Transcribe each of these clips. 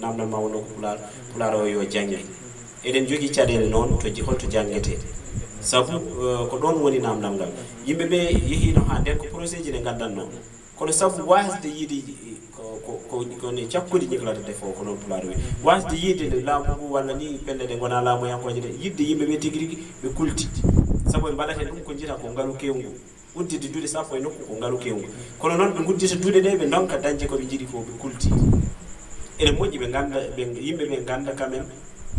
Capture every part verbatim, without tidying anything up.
Namdal ma wonno ko Pulaar, Pulaar o yo jannge. Eɗen njogii caɗeele noon to ji-, holto janngetee? Sabu, eh, ko ɗoon woni namdal ngal. Yimɓe ɓe yehiino haa ndeen ko projet ji ɗe ngaddatnoo. Kono sabu waasde yiide, ko, ko, ko, ko ne cakkudi ñiklata defo, ko noon Pulaar wi. Waasde yiide nde laamu ngu walla ni pelle ɗe ngonaa laamuyankooje ɗe, yiɗde yimɓe ɓe tigi rigi ɓe kulti. Sabu ɓe mbaɗata ɗum ko njiyata ko ngalu keewngu. Udditde duɗe sappo e nokku ko ngalu keewngu. Kono noon ɓe nguddita duɗe ɗe, ɓe ndonka dañde ko ɓe njiɗi ko, ɓe kulti. Ene moƴƴi ɓe ngannda, ɓe, yimɓe ɓe ngannda quand même,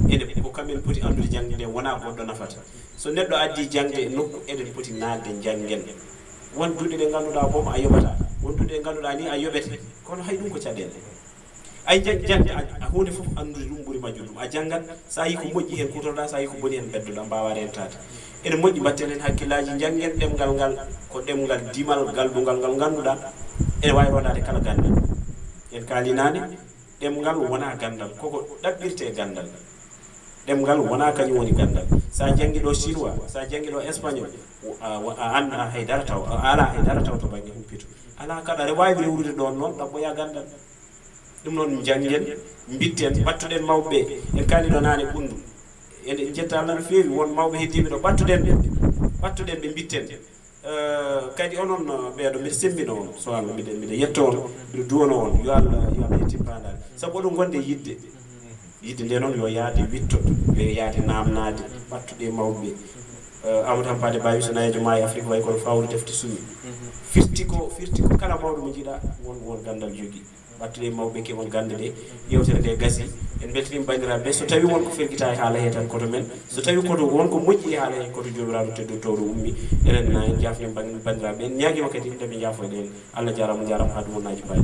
ene ko quand même poti anndude jaŋde nde, wonaa goɗɗo nafata. So neɗɗo addii jaŋde e nokku, eɗen poti naatde njanngen. Won duɗe ɗe ngannduɗaa boom a yoɓataa, won duɗe ɗe ngannduɗaa ni a yoɓete, kono hay ɗum ko caɗeele. Ay, jang-, jaŋde, a, a huunde fof anndude ɗum ɓuri majjude ɗum. A janngat, so a yii ko moƴƴi heen kuutorɗaa, so a yii ko boni heen beddoɗaa, mbaawaa reentaade. Ene moƴƴi mbaɗten heen hakkillaaji, njanngen ɗemngal ngal, ko ɗemngal dimal galɗungal ngal ngannduɗaa ene waawi rondaade kala ganndal. En kaalii naane, ɗemngal wonaa ganndal, koko ɗaɓɓirtee ganndal. Ɗemngal wonaa kañum woni ganndal. So a janngi ɗo chinois, so a janngi ɗo espagnol, a, a, a anndaa hay dara taw, a alaa hay dara taw to bannge humpito. Alaa kaɗa re-, waawi rewrude ɗoon noon, ɗaɓɓoyaa ganndal. Ɗum noon, njanngen, mbitten, mbattuɗen mawɓe ɓe. En kaali ɗo naane ɓunndu. Eɗen njetta Allah no feewi, won mawɓe heddiiɓe ɗo, mbattuɗen ɓe. Mbattuɗen ɓe, mbitten. Eh, kadi onon, eh, ɓeeɗo, mbiɗa semmbina on, so Allah, mbiɗa, mbiɗa yetto on, mbiɗa duwano on, yo Allah, yo Allah yettin paandaale. Sabu oɗon ngondi e yiɗde. Yiɗde nde noon yo yaade witto, yo yaade naamnaade, mbattuɗe mawɓe ɓe. Eh, Amadou Hampade Ba wi so nayeejo maayi Afrique wayi kono fawru defte sumi. Firti ko, firti ko kala mawɗo mo njiɗa won, won ganndal jogii. Mbattuɗe mawɓe ke won gannde ɗe, yewtere nde gasi. En mbeltaniima banndiraaɓe ɓe. So tawii won ko fergitaa e haala he tan koto men. So tawii koto won ko moƴƴi e haala he koto Joomiraaɗo teddotooɗo ummi. Enen na en jaafniima bann-, banndiraaɓe ɓe. En ñaagiima kadi nde ɓe njaafoyɗen. Allah jaaraama, njaaraama haa dumunaaji mbaɗi.